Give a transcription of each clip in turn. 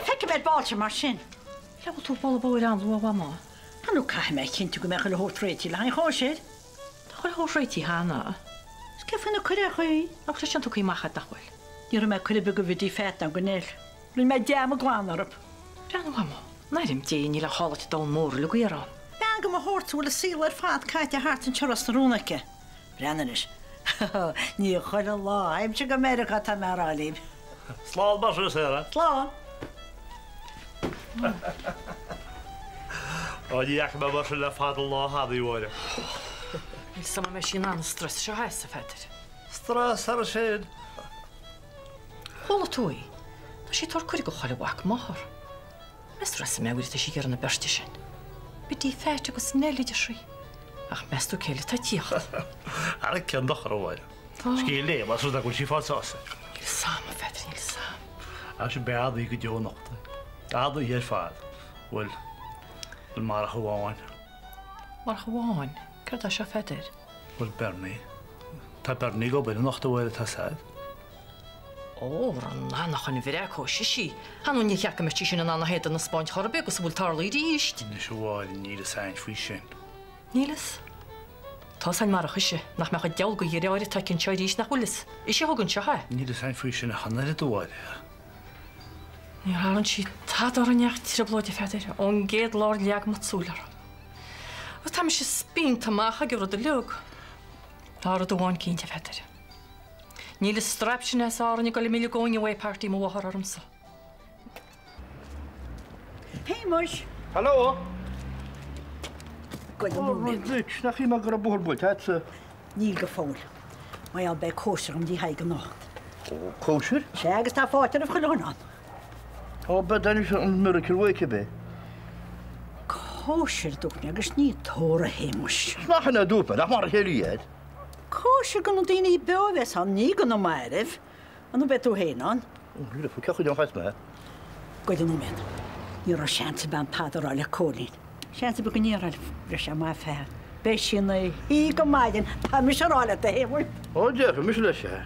Feicfidh mé ar ball sibh mar sin. An bhfuil tú ag dul an bóthar an-luath, a Mhamá? Ar ndóigh caithfidh mé a chinntiú go mbeidh chuile shórt réitithe le haghaidh an chóisir. Tá chuile shórt réitithe cheana. Is céard faoi na cuireachaí? Nach bhfuil sé sin tugtha amach agat, nach bhfuil? Ní raibh mé cuireadh ar bith do Bhiddy Phat ná do Nell. Rinne mé dearmad glan orthu. Breathnaigh, a Mhamá. In ainm Dé, níl ach halla an domhan mór uilig ar ann. Bean de mo shórt a bhfuil a saol ar fad caite thart anseo Ros na Rún aici. Breathnaigh anois. Ní chuile lá a théimse go Meiriceá tá mé a rá libh. Slán mar sin, Sarah. Slán. Ó, ní fhaca mé mar sin le fada an lá cheana í, a Mháire. Níl 's a'm an mbeidh sí in ann an strus seo a sheasamh, a Pheadair. Strus ar sin. Chuala tú í? Tá sí ag tabhairt cuireadh do chuile mhac máthar. Meas tú raibh meabhair tá sí ag iarraidh na beirte sin. Biddy Phat agus Nell a deir sí. Ach meas tú cé eile atá ag tíocht? Ara cén dochar, a Mháire. Scéal léi más rud é go bhfuil sí ag fáil sásaimh. Níl 's a'm, a Pheadair, níl 's a'm. Ach sin beidh an-oíche go deo anocht. An-oíche ar fad. Bhuel, bhuel marach amháin. Marach amháin? Céard é seo, a Pheadair? Bhuel, Bernie. Tá Bernie ag obair anocht, a Mháire, tá 's a'd. Ó, ar an anachain bhreac, ó sisí. Ar ndóigh níor cheart go mbeadh sí sin in ann a héadan a 'spáint chor ar bith agus a bhfuil tarlaithe arís. Anois a Mháire, níl 'fhios a'inn faoi sin. Níl 'fhios. Tá 'fhios a'inn marach ise, nach mbeadh an diabhal de dheartháir atá aici anseo arís, nach bhfuil 'fhios. Ise a thug anseo é. Níl 'fhios a'inn faoi sin ach an oiread, a Mháire. Níor tharraing sí tada orainn ach trioblóid, a Pheadair, ón gcéad lá ar leag muid súil uirthi. Agus tá mise spíonta amach ag an rud uilig. Tá rud amháin cinnte, a Pheadair. Níl an strap sin as Árainn ag dul ag milleadh going away party mo mháthar ormsa. Shéamuis! Hello! Goill an nóiméad. Ó, nach ionadh go raibh bóthar buailte agatsa. Níl go fóill. Mar gheall beidh cóisir agam do Thadhg anocht. Ó, cóisir? Sea, agus tá fáilte roimh chuile dhuine ann. Ó, beidh anois an miracle wake up é. Cóisir, a dúirt mé, agus ní tórramh, a Shéamuis. Nach ina dúirt mé, nach mar a chéile iad. Cóisir do na daoine beo a bheas ann, ní do na mairbh. An mbeidh tú féin ann? Ó, ní raibh, cé chuige an chás mé? Goill an nóiméad. Ní raibh seans ar bith a'm tada a rá le Cóilín. Seans ar bith go ndéarfainn, bhris sé amach fear. Beidh sí ina shuí go maidin, tá mise a rá leat, a Shéamuis. Ó, déarfaidh mise leis é.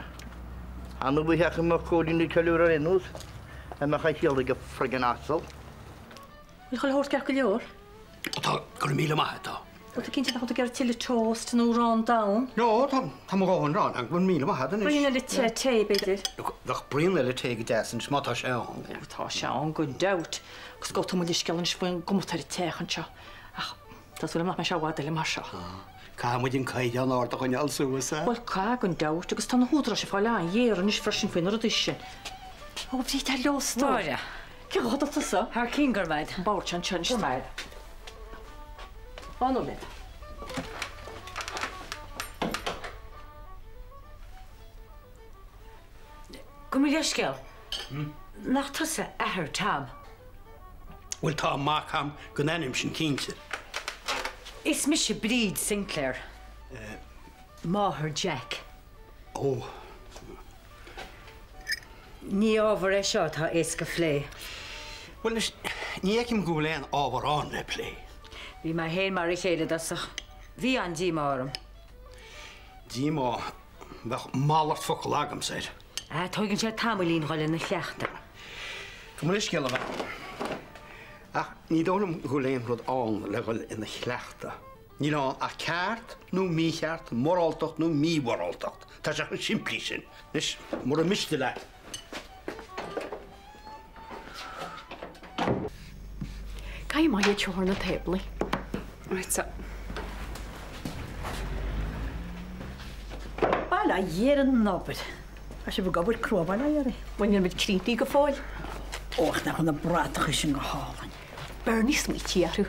Annamh a sheachain mé Cóilín ag ceiliúradh ar aon nós, a mbeadh a chiall ag an friggin asal. Bhfuil chuile shórt ceart go leor? Tá, go raibh míle maith agat, tá. Bhfuil tú cinnte nach bhfuil tú ag iarraidh tuilleadh toast nó arán donn? No, tá, tá mo dhóthain aráin agam, go raibh míle maith agat anois. Braon eile te tae, b'fhéidir? Look, bheadh braon eile tae go deas anois, má tá sé ann. Ó, tá sé ann, gan dabht. Agus gabhfaidh tú mo leithscéal anois faoin gcuma atá ar an teach anseo. Ach tá súil agam nach mbeidh sé i bhfad eile mar seo. Caithfidh muid an caighdeán ard a choinneáil suas, a? Bhuel, caithfidh, gan dabht, agus tá na húdaráis ag fáil an-ghéar anois freisin faoi na rudaí sin. Ó, a Bhríd, hello, a stór. Máire. Cén chaoi a bhfuil tusa? Thar cinn, go raibh maith. An bord seo anseo anois. Go raibh maith. Dhá nóiméad. Gabh mo leithscéal. Nach tusa athair Tom? Bhuel, tá mac a'm den ainm sin, cinnte. Is mise Bríd Sinclair. Máthair Jack. Ó. Ní ábhar é seo atá éasca a phlé. Bhuel anois, ní fheicim go bhfuil aon ábhar ann le plé. Bhí mé féin mar a chéile i dtosach. Bhí an-díomá orm. Díomá? Bheadh malairt focal agamsa air. Ah, tóigeann sé tamaillín dhul ina chleachtadh. Gabh mo leithscéal, a bhean. Ach ní dóigh liom go bhfuil aon rud ann le dhul ina chleachtadh. Níl ann ach ceart nó mícheart, moráltacht nó mímhoráltacht. Tá sé chomh simplí sin. Anois, mura miste leat. Caithfidh maith iad seo ar na táblaí. Right so. Bail ó Dhia ar an obair. Tá sibh ag obair crua, bail ó Dhia oraibh. Bhuel, níl muid críochnaithe go fóill. Ó, ach nach bhfuil na bratacha sin go hálainn. Bernie smaoitigh orthu.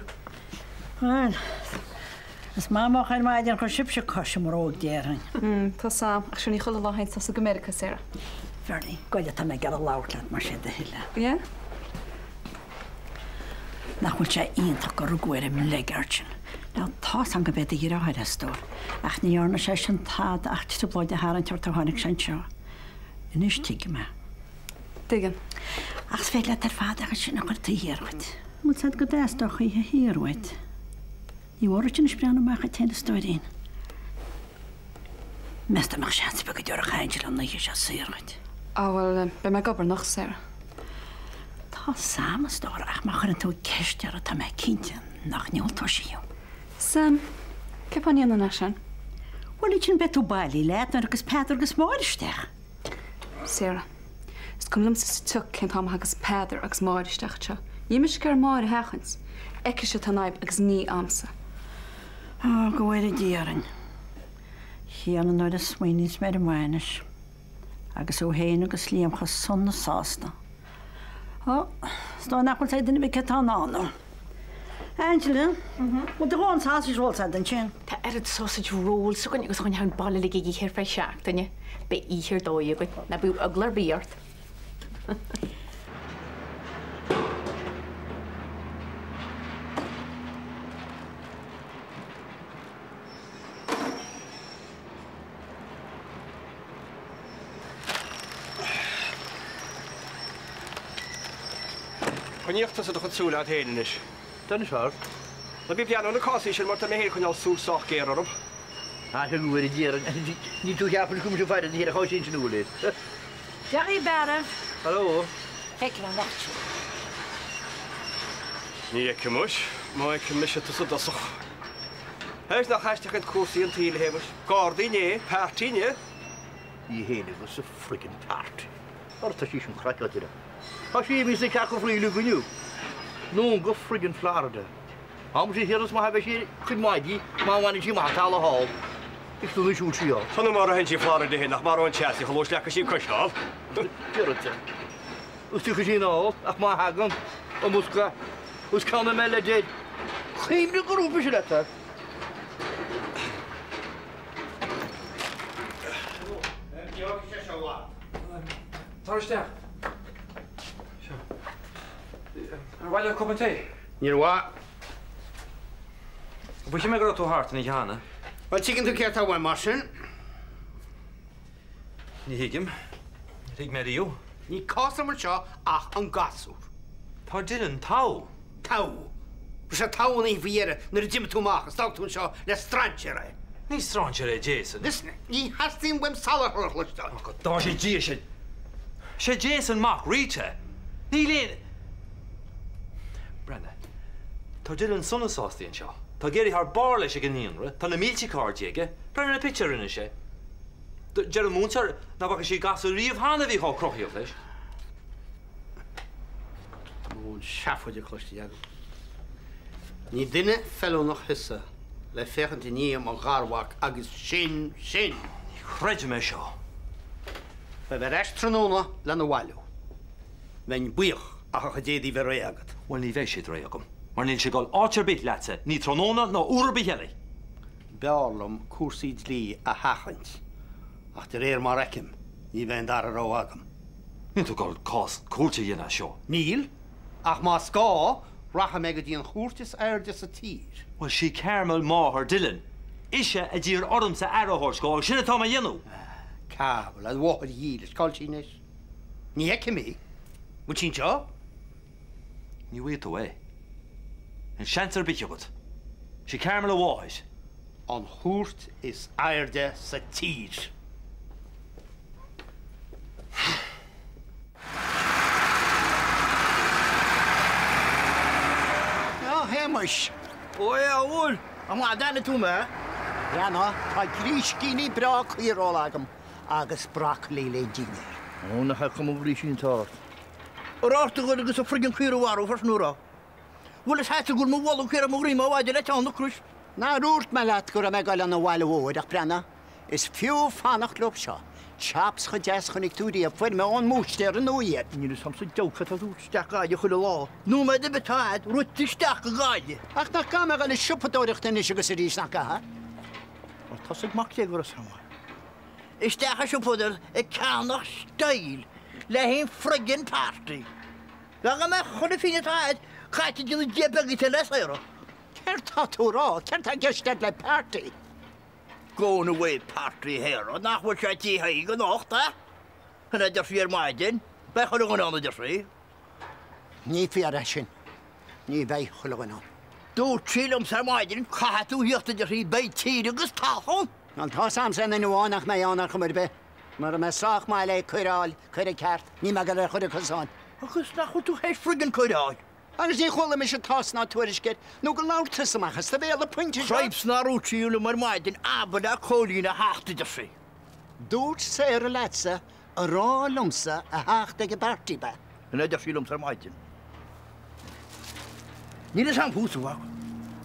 Bhuel, is maith moch ar maidin chuir sibhse cos i mbróg déarfainn. Mm, tá 's a'm, ach sure ní chuile lá a théann tusa go Meiriceá, Sarah. Bernie, goile tá mé ag iarraidh labhairt leat más é do thoil é. Yeah? Nach bhfuil sé iontach gur rugadh ar an mbleaguard sin. Now, tá's a'm gurb é do dheartháir é, a stór, ach ní dhearna sé sin tada ach trioblóid a tharraingt ort ó tháinig sé anseo. Anois tuigim é. Tuigeann. Ach is féidir leat ar fad é sin a chur taobh thiar dhuit. An bhfuil 's a'd go dteastódh oíche shaor uait? Ní mhór duit anois breathnú amach dhuit féin a stóirín. Meas tú an mbeadh seans ar bith go dtabharfadh Angela an oíche seo saor dhuit? Á bhuel, beidh mé ag obair anocht, Sarah. Tá. Tá 's a'm, a stór, ach má chuireann tú ceist uirthi tá mé cinnte nach ndiúltóidh sí dhom. Sam, cén fáth a ndéanfainn é sin? Bhuel, ansin beidh tú bailí leat nuair a thiocfas Peadar agus Máire isteach. Sarah, Is cuma liomsa sa tsioc cén t-am a thagas Peadar agus Máire isteach anseo. Níl mise ag iarraidh Máire a sheachaint. Aici-se atá an fhadhb agus ní a'msa. Ó, go bhfóire Dia orainn. Thiarna nuair a smaoiníos mé ar an mbainis. Agus thú féin agus Liam chomh sona sásta. Ó, is dóigh nach bhfuil 's ag duine ar bith céard atá i ndán dó. Angela, bhfuil do dhóthain sausage rolls agat ansin? Tá oiread sausage rolls againn agus a choinneodh an baile uilig ag ithe ar feadh seachtaine. Beidh oíche ar dóigh againn. Ná bíodh eagla ar bith ort. Coinníodh tusa do chuid súl agat féin anois. Déan is fearr. Ná bí ag breathnú ar na cásaí sin mar tá mé féin ag coinneáil súil sách géar orthu. Sea, go bhfóire Dia orainn. Níl tú a cheapadh go mbeidh mise ag faire na chéile chomh sin sin uair. Dia dhaoibh, a fhearaibh. Hello. Feicfidh an lucht sin. Ní fheicfidh muis, má fheiceann mise tusa i dtosach. Éist, nach aisteach iad cúrsaí an tsaoil, a Shéamais. Gardaí inné, party inniu. Í fhéin agus a friggin party. Ara tá sí sin craiceáilte liom. Tá sí imithe sa chearca faoi uilig inniu. Anonn go friggin Florida. Tá mise thiar is maith a bheidh sí ar chuid maidí má bhaineann sí amach an talamh thall. Is dona siúl sí ann. San mar a théann sí Florida féin nach mar ón tseas í chomh luath is leagfaidh sí cois thall. Deirtear. Is tiocfaidh sí anall ach má thagann, i mbosca, is ceann eile deir, Cuimhnigh go raibh mise leat. Tar isteach. Seo. Ar mhaith leat cupán tae? Níor mhaith. Mhothaigh mé go raibh tú thart an oíche cheana. Bhuel, tuigeann tú céard tá uaim mar sin. Ní thuigim. Níor thuig mé riamh. Ní cás liom anseo ach an gasúr. Tá Dylan togha. Togha? Bhí sé togha an oíche faoi dheireadh nuair a d'imigh tú amach is d'fhág tú anseo le strainséir é. Ní strainséir é Jason. Listen, ní theastaíonn uaim salachar a chloisteáil. Ó go dtá sé Dia sin. Sé Jason mac Rita. Níl aon. Breathnaigh. Tá Dylan sona sásta anseo. Tá ag éirí thar barr leis ag an naíonra. Tá na mílte cairde aige. Breathnaigh ar na pictiúir a rinne sé. Deir an múinteoir nach bhfaca sí gasúr riamh cheana a bhí chomh cruthaíoch leis. Món seafóide cloiste agam. Ní duine feiliúnach thusa le féachaint i ndiaidh mo gharmhac agus sin sin! Ní chreidim é seo. Beidh mé ar ais tráthnóna lena bhailiú. Bheinn buíoch ach a chuid éadaí bheith réidh agat. Bhuel ní bheidh siad réidh agam, mar níl sé ag dul áit ar bith leatsa, ní tráthnóna ná uair ar bith eile. B'fhearr liom cúrsaí dlí a sheachaint, ach de réir mar a fheicim, ní bheidh an dara rogha agam. Níl tú ag dul cás cúirte a dhéanamh as seo. Níl, ach más gá, rachaidh mé go dtí an chúirt is airde sa tír. Bhuel, sí Carmel máthair Dylan. Ise a d'iarr ormsa aire a thabhairt dhó agus sin atá mé a dhéanamh. Carmel, an mháthair dhílis, cá bhfuil sí anois? Ní fheicim í. Bhfuil sí anseo? Ní bhfaighidh tú é. Níl seans ar bith agat. Sí Carmel a mháthair. An chúirt is airde sa tír. A Shéamais. Ó a bhuel, an maith a d'aithnigh tú mé? Breathnaigh, tá gríscíní breá caoireola agam agus brocailí le dinnéar. Ó, nach é cuma an ghrísín atá ort. An raibh ort a dhul agus an friggin caora a mharú freisin, an raibh? Bhuel, is ait go bhfuil mo bholg thiar ar mo dhroim ó mhaidin le teann na croise. Nár dhúirt mé leat go raibh mé ag dul 'on bhaile mhóir ach breathnaigh, is fiú fanacht leo seo. Chops chomh deas chonaic tú riamh, fuair mé ón mbúistéir inniu iad. Níl fhios a'msa deabhal cad tá tú isteach Gaillimh chuile lá. Nóiméad ar bith atá a'd, rite isteach go Gaillimh. Ach nach gcaithfidh mé a dhul ag siopadóireacht anois agus arís, nach gcaithfidh? Bhuel, tosaigh mac Dé go raibh sam ann. Isteach ag siopadóireacht ag ceannach style le haghaidh an friggin party. Bheadh go mbeadh chuile phingin atá a'd caite ag déanamh Dia beag duit le saoradh. Céard tá tú a rá? Céard tá i gceist a'd le party? Going away party a Shéara, nach bhfuil sé tí Thaidhg anocht, eh? Sin a deir sí ar maidin. Beidh chuile dhuine ann a deir sí. Ní fíor é sin. Ní bheidh chuile dhuine ann. Dúirt sí liomsa ar maidin, caithfidh tú thíocht a deir sí, beidh tír agus talamh ann. Bhuel, tá's a'msa aon duine amháin nach mbeidh ann ar chuma ar bith. Mura mbeidh sách maith le caoire a fháil, caoire ceart, níl mé ag dul ar chuid an chosáin. Agus nach bhfuil tú théis friggin cur a fháil? Agus ní chuala mise tásc ná tuairisc air nó gur labhair tusa amach as do bhéal an pointe seo. Cripes nár dhúirt sí liom ar maidin abair le Cóilín a theacht, a deir sí. Dúirt Sarah leatsa a rá liomsa a theacht ag an bparty, ab ea? Sin é a deir sí liomsa ar maidin. Níl fhios a'm fútsa, a mhac,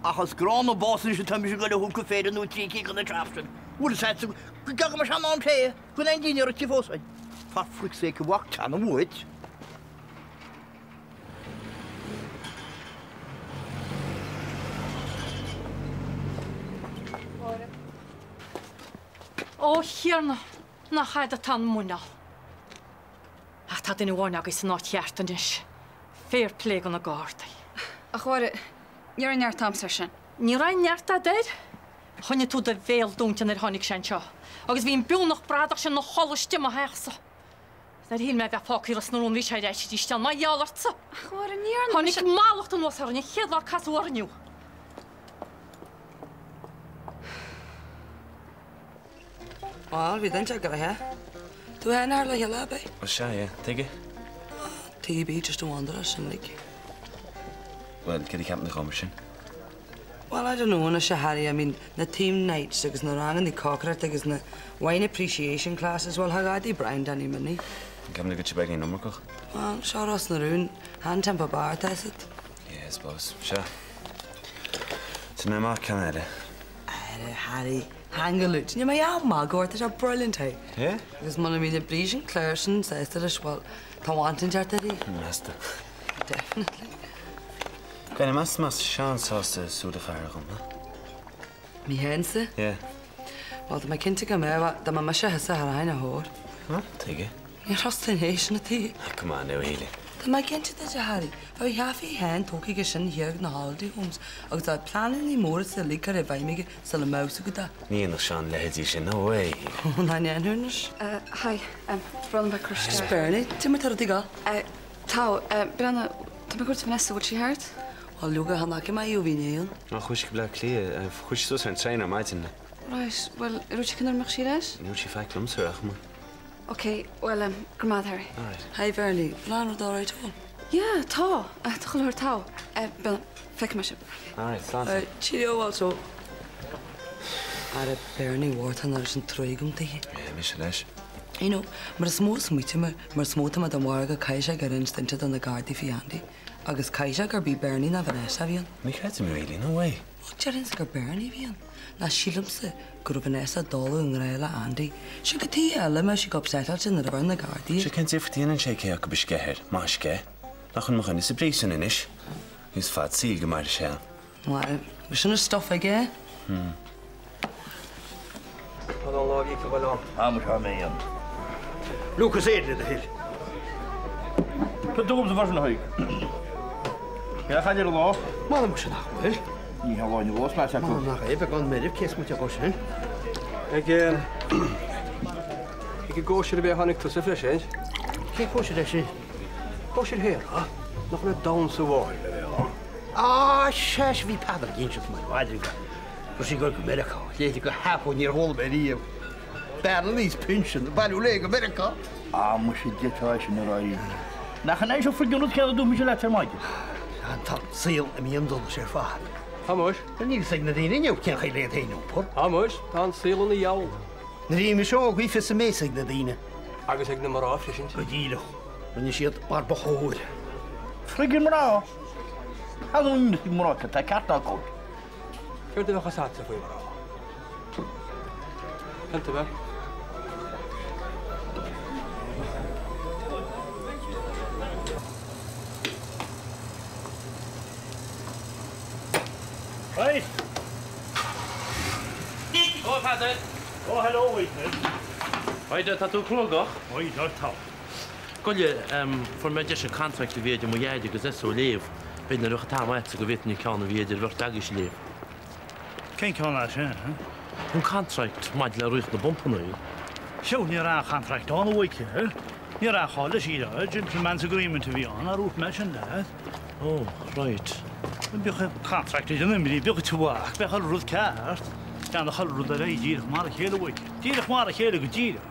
ach is gránna bás anois atá mise ag goil a thabhairt go féile nó trící go na traps sin. Bhfuil fhios a'dsa go dteaga mise anonn pé go n-aon dinnéar a fós a'inn. For frick's sake, a mhac, teannam uait. Ó, a Thiarna, nach fhada atá an muineál. Ach tá duine amháin agaibh san áit cheart anois. Fair play do na Gardaí. Ach a Mháire, ní raibh neart a'msa air sin. Ní raibh neart a'd air? Choinnigh tú do bhéal dúnta nuair a tháinig sé anseo. Agus bhí an biúnach bradach sin 'na chodladh istigh i mo theachsa. Nuair a shíl mé a bheith fágtha i Ros na Rún bhí sé ar ais arís ann mar gheall ortsa. Ach a Mháire, ní dhearna mise. Tháinig mallacht anuas orainn an chéad lá a casadh orainn thú. Bhuel, bhí duine gnoitheach. Tú féin thar le chéile, ab é? Ó sea, yeah. Tuige? TB, just a wanderer, sin like. Bhuel, céard a cheapann tú dhom sin? Well, I don't know, anois a Harry, I mean, na team nights agus na ranganna cócaireachta agus na wine appreciation classes, bhuel, thá gadaí Brian Danny Minnie. An gceapann tú go bhfuil sé beagáinín iomarcach? Bhuel, seo Ros na Rún, chan Temple Bar atá fhios a'd. Yeah, I suppose. Sea. Tá mé amach ceann eile. Arra, Harry, hang a lút. Níl mé á magadh ort, tá sé brilliant, hey. Yeah? Agus muna mbíonn na Bríd and Claire sin sásta leis, bhuel, tá wanting deartha uirthi. Meas tú? Definitely. Gráinne, meas tú mbeadh Seán sásta súil a chaitheamh dhom, huh? Mé fhéinse? Yeah. Bhuel, tá mé cinnte go mbeadh, dá mbeadh mise thusa tharraing a thóir. Huh? Tuige? Níor theastaigh an éis sin a tuige. Ah, come on now, a Shíle. Tá mé cinnte duit, a Harry, bheadh a sheafaí féin tógtha aige sin thiar ag na holiday homes agus bheadh pleananna móra is uilig curtha i bhfeidhm aige sula mbeadh fhios agat é. Ní dhéanfadh Seán a leithéidí sin, no way, a Shíle. Ó, ná ndéanfadh anois. Hi, brón orm bheith ag cur isteach. Bernie, cad é mar tá rudaí ag dul? Tá, Breandán, tá mé ag cuartú Vanessa, bhfuil sí thart? Bhuel, leoga, chan fhaca mé í ó bhí inné ann. Ó, chuaigh sí go Bleá Cliath, chuaigh sí suas ar an traein ar maidin. Right, bhuel, ar dhúirt sí cén uair a mbeadh sí ar ais? Ní dúirt sí faic liomsa ar aon chuma. Ok, bhuel, go raibh maith agat, Harry. Alright. Hi Bernie, bhfuil aon rud alright ann? Yeah, tá, tá chuile shórt togha. Bhuel, feicfidh mé sibh. Alright, slán. Alright, cheerio also. Ara Bernie mhór tá an oiread sin trua agam daoithe. Yeah, mise leis. You know, mar is mó a smaoitigh mé, mar is mó atá mé den bharúil go caithfidh sé gur inis duine do na Gardaí faoi Andy. Agus caithfidh sé gurb í Bernie ná Vanessa a bhí ann. Ní chreidim really, no way. Bhuel, déarfainnse gur Bernie a bhí ann. Ná sílimse go raibh Vanessa ag dul i ngrá le Andy. Sin cad chuige eile a mbeadh sí chomh upsetáilte nuair a bheir na Gardaí. Sea, cén difríocht a dhéanann sé cé acu ba sceith air? Más sceith. Nach chun mo choinne sa bpríosún anois? Is fad saoil go mairfidh sé ann. Bhuel, sin an stuff aige. Tá an lá íoctha go leor. Am seo mé an. Lucozade le do thoil. Tá dúm sa bhfeisean a Thaidhg. Cé a chaid ar an lá? M'anam muise nach bhfuil. Ní hé lá inniu is meas acu. M'anam nach é, beagán meirbh, cé smaointe dhó sin? Ag ag an gcóisir a bhí a tháinig tusa freisin. Cén cóisir é sin? Cóisir Shéara? Nach raibh damhsa mháthair le bheith ann? Á, sea, bhí Peadar ag inseacht dom ar maidin go raibh sí ag dul go Meiriceá. Léithe go hapó níor chuala mé riamh. Bean in aois pinsin ag bailiú léi go Meiriceá. Á, muise d'fhéadfá é sin a rá arís. Nach in é seo friggin rud céanna a dúirt mise leat ar maidin? Tá an saol imithe chun donais ar fad. Tá muis. Níl fhios ag na daoine inniu cén chaoi le iad féin a iompar. Tá muis, tá an saol ina dheabhal. Nuair a bhí mise óg bhí fios a mbéasa ag na daoine. Agus ag na mná freisin. Go díreach. Rinne siad mar ba chóir. Friggin mná! Cad a rinne mná cad tá ceart acu? Céard a bheadh fhios a'dsa faoi mhná? Cén tú bheith? Right. Ó, Peadar. Oh, hello, Ethan. Right, tá tú cruógach? Oi, tá. Goile, fuair mé deis an contract a bhí idir mo dhaid agus Esso a léamh. B'fhéidir nuair a bheadh an t-am a'dsa go bhféadfainn an ceann a bhí idir bheirt agaibhse a léamh. Cén ceann é sin? An contract maidir le ríocht na bpumpanna. Sea, ní raibh aon contract ann, a mhic. Ní raibh aon cháil leis, shílfeá. Gentleman's agreement a bhí ann, ar dhúirt mé sin leat? Oh, right. Bheadh contract idir an imrí, bheadh bheadh chuile rud ceart. Leanfadh chuile rud ar aghaidh díreach mar a chéile, a mhic. Díreach mar a chéile go díreach.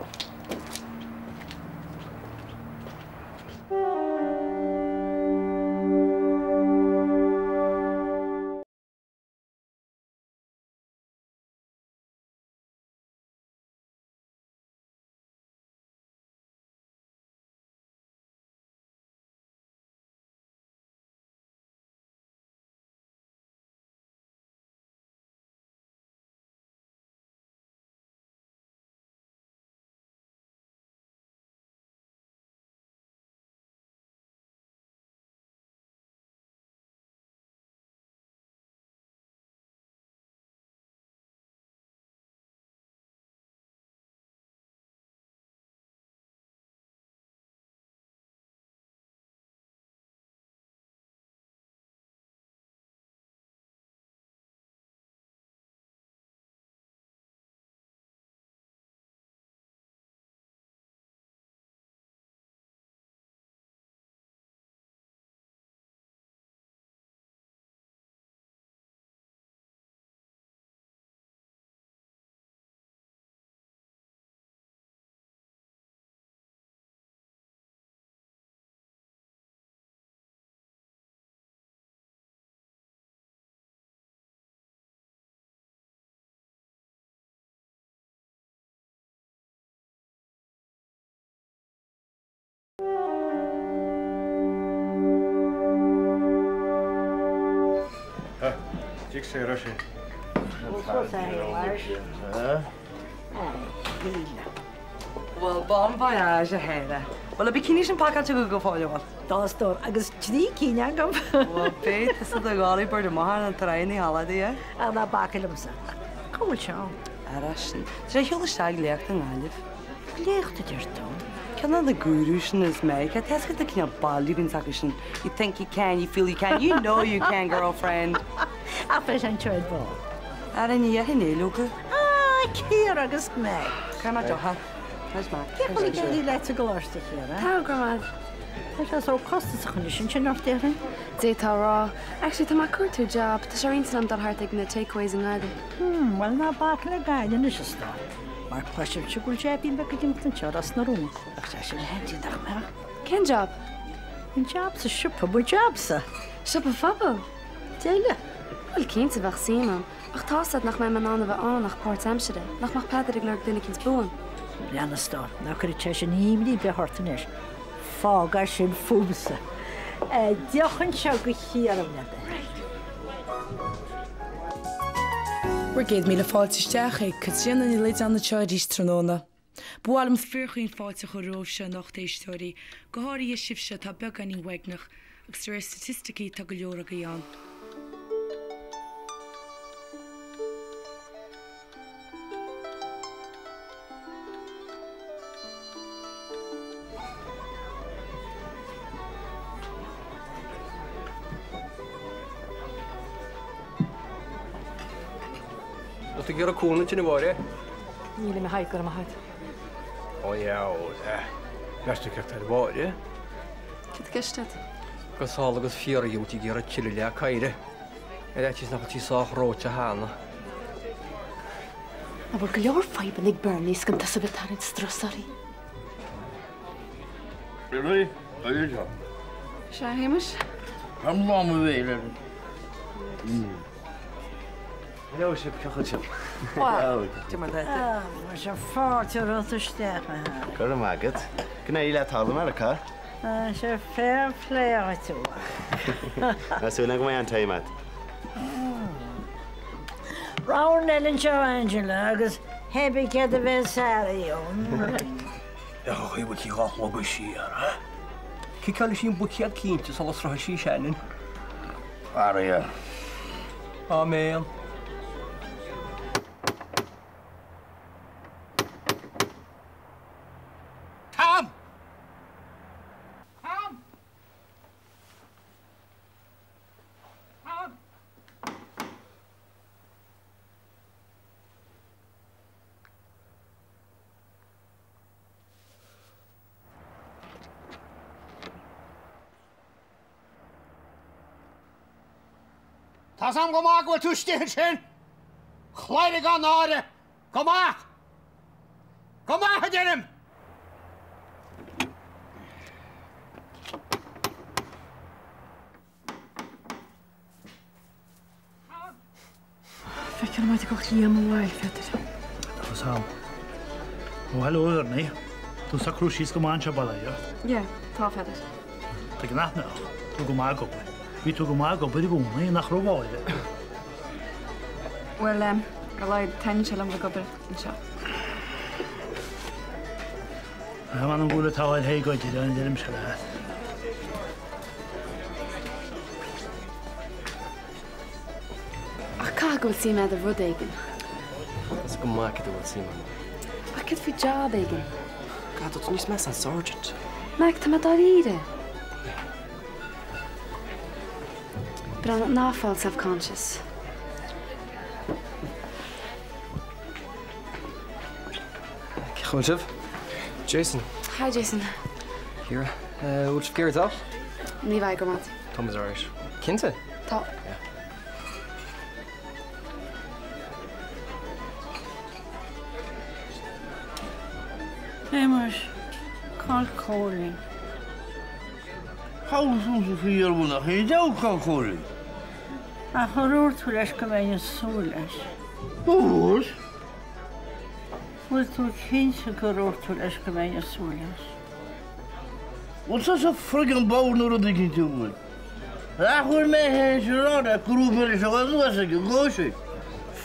Tig Sarah sin. Bhuel, bon voyage, a Shara. Bhfuil na bikini sin pacáilte agat go fóill, an bhfuil? Tá a stór, agus trí cinn agam. Bhuel, beidh tusa i do Dolly Bird amach ar an trá na holiday, eh? Ach ná bac liomsa. Cá bhfuil sé ann? Ar ais sin. Tá sé ar shiúl isteach ag léacht i nGaillimh. Léacht a deir tú? Ceann de na gurus sin as Meiriceá, tá a fhios agat an cineál baile a bhíonns acu sin, you think you can, you feel you can, you know you can, girlfriend! Ach beidh sé anseo ar ball. Ara ní dhéarfainn é leoga. Ah, Ciara agus Mac! Cá mbeadh deoch? Where's Mac? Cén chaoi ag éirí leat sa gcoláiste, a Chiara? Tá, go raibh maith. Tá sé sórt costasach anois ansin, nach déarfainn? D'fhéadfá a rá. Actually, tá mé ag cuartú job. Tá sé ar intinn agam dul thart ag na takeaways i nGaillimh. Hmm, bhuel ná bac le Gaillimh anois, a stór. Mar cloisimse go bhfuil jaibín beag ag imeacht anseo Ros na Rún. Bheadh sé sin handy, nach mbeadh? Cén job? An job sa siopa, mo jobsa. Siopa Phobal? Deile. Bhuel, cinnte, bheadh suim a'm. Ach tá's a'd nach mbeidh mé in ann a bheith ann ach páirtaimsire. Nach mbeadh Peadar ag lorg duine eicínt buan? Lean, a stór, ná cuireadh sé sin imní ar bith ort anois. Fág é sin fúmsa. Deoch anseo do Chiara, le do thoil. Bhur gcéad míle fáilte isteach ag Caitríona Ní Loideáin anseo arís tráthnóna. Ba mhaith liom fíorchaoin fáilte a chur romhaibhse anocht, a éisteoirí, go háirithe sibhse atá beagáinín uaigneach, agus de réir staitisticí tá go leor agaibh ann. Bhfuil tú ag iarraidh cúnamh ansin a Mháire? Nílim a Thaidhg, go raibh maith agat. Ó dheabhail, eh. Meas tú céard tá ar Mháire? Céard i gceist agat? Agus thall agus fiar a gheobhaidh ag iarraidh tuilleadh leath caidhre. Ar fhaitíos nach bhfuil sí sách reoite cheana. An bhfuil go leor fadhbanna ag Bernie is gan tusa a bheith ag tarraingt strus uirthi? Billy, are you sure? Sea, a Shéamais? Tá an lá mo bhéal ar Hello sibh, cén chaoi a bhfuil sibh? Bhuel, cad é mar atá tú? Ah, muise fáilte romhat isteach, a Harry. Go raibh maith agat. Go n-éirí leat thall i Meiriceá. Tá sé fair play dhuit, a mhac. Tá súil agam go mbeidh an-time agat. Round eile anseo, Angela, agus theibí céard a bheas Harry ann. Féach an chaoi a bhfuil sí dhá shlogadh siar, ha? Ciceálfaidh sí an buicéad cinnte sula sroichfidh sí Shannon. Faraor. Áiméan. Tom! Tom! Tom! Tá's a'm go maith go bhfuil tú istigh ansin! Cladhaire gan náire! Gabh amach! Gabh amach, a deirim! Feictear dom go dtiocfadh Liam abhaile, a Pheadair. Tá fhios a'm. Ó, hello, a Bhernie. Tú ag socrú síos go maith anseo, bail ó Dhia ort. Yeah, tá, a Pheadair. Tuige nach mbeadh? Tú go maith ag obair. Bhí tú go maith ag obair i gcónaí, nach raibh a Mháire? Bhuel, ar a laghad taitníonn sé liom bheith ag obair anseo. M'anam go bhfuil an t-ádh ar Thaidhg Ó Direáin, deirimse leat. Ach caithfidh go bhfuil suim agat i rud éigin. Is go maith go bhfuil suim agam. Ach céard faoi job éigin? God, tá tú níos measa ná sergeant. Mac, tá mé dáiríre. Breathnaigh, ná fáil self-conscious. Cén chaoi a bhfuil sibh? Jason. Hi Jason. Ciara. Bhfuil sibh ag iarraidh deoch? Ní bheidh, go raibh maith. Tá muid alright. Cinnte? Tá. Yeah. Shéamais, cá bhfuil Cóilín? Cá bhfuil tú faoi dheireadh nach é deabhadh cá Cóilín? Ach ar dhúirt tú leis go mbeinn ag súil leis? Dúirt. Bhfuil tú cinnte gur dhúirt tú leis go mbeinn ag súil leis? Bhfuil tusa friggin' bodhar nó rud éicint an bhfuil? Nach bhfuil mé féin sa rud ach go raibh mé leis an anuas ag an gcóisir.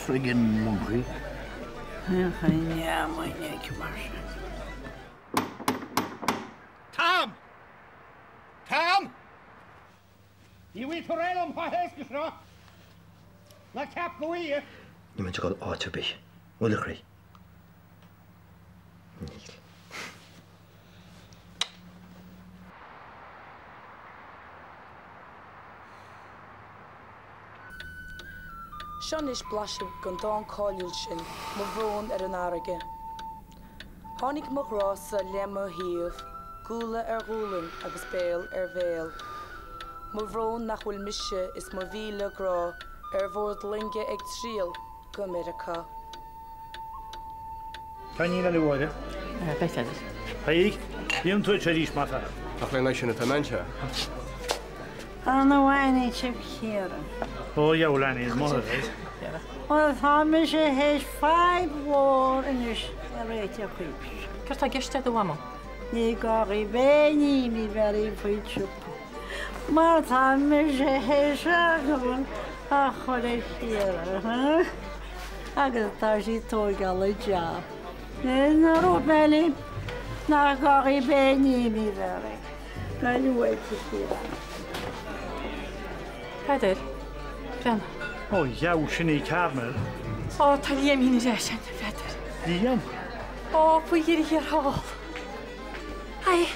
Friggin monkey. Mar sin. Tom! Tom! Ní bhfuil tú réidh liom chomh héasca seo. Ná ceap go bhfuil. Níl mé ag dul áit ar bith. Bhfuil a chroí? Níl. Seo anois blaiseadh den dán cáiliúil sin, Mo Bhrón ar an Fharraige. Tháinig mo ghrá-sa le mo thaobh, guala ar ghualainn agus béal ar bhéal. Mo bhrón nach bhfuil mise is mo mhíle grá ar bhord loinge ag triall go Meiriceá. Tá iníon eile Mháire. Beidh Pheadair. Thaidhg, bíonn tú anseo arís, maith fear. Ach lena aghaidh sin atá mé anseo. An bhfaighidh sibh Ciara? Ó, dheabhail Annie, is maith é. Bhuel, tá mise théis fadhb mhór anois a réiteach chugaibh. Céard tá i gceist agat a Mhamó? Ní gá dhaoibh aon imní bheith oraibh faoin siopa, mar tá mise théis eagrán a chur ar Chiara, agus tá sí ag tóigeáil an jab. Ní raibh mé libh, nach gá dhaoibh aon imní bheith oraibh. Gabh uait, a Chiara. Peadar, breathnaigh. Ó, dheabhail, sin í Carmel. Ó, tá Liamín ar ais againn, a Pheadair. Liam? Ó, faoi dheireadh thiar thall. Haigh,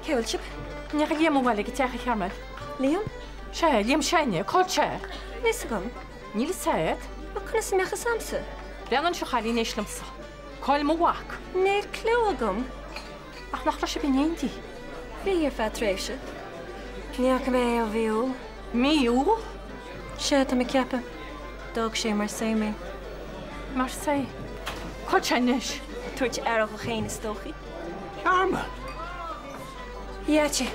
cé bhfuil sibh? An ndeachaigh Liam abhaile ag an teach, a Charmel? Liam? Sea, Liam s'againne, cá bhfuil sé? Níl fhios agam. Níl fhios agat? Ach conas a mbeadh fhios a'msa? Breathnaigh anseo, a chailín, éist liomsa. Cá bhfuil mo mhac? Níl clue agam. Ach nach raibh sibh in éindí? Bhí, ar feadh tréimhse. Ní fhaca mé é ó mhí Iúil. Mí Iúil? Sea, tá mé ag ceapadh. D'fhág sé i Marseille mé. Marseille? Cá bhfuil sé anois? Ag tabhairt aire dhó féin is dóichí. Carmel! Jeaitzí.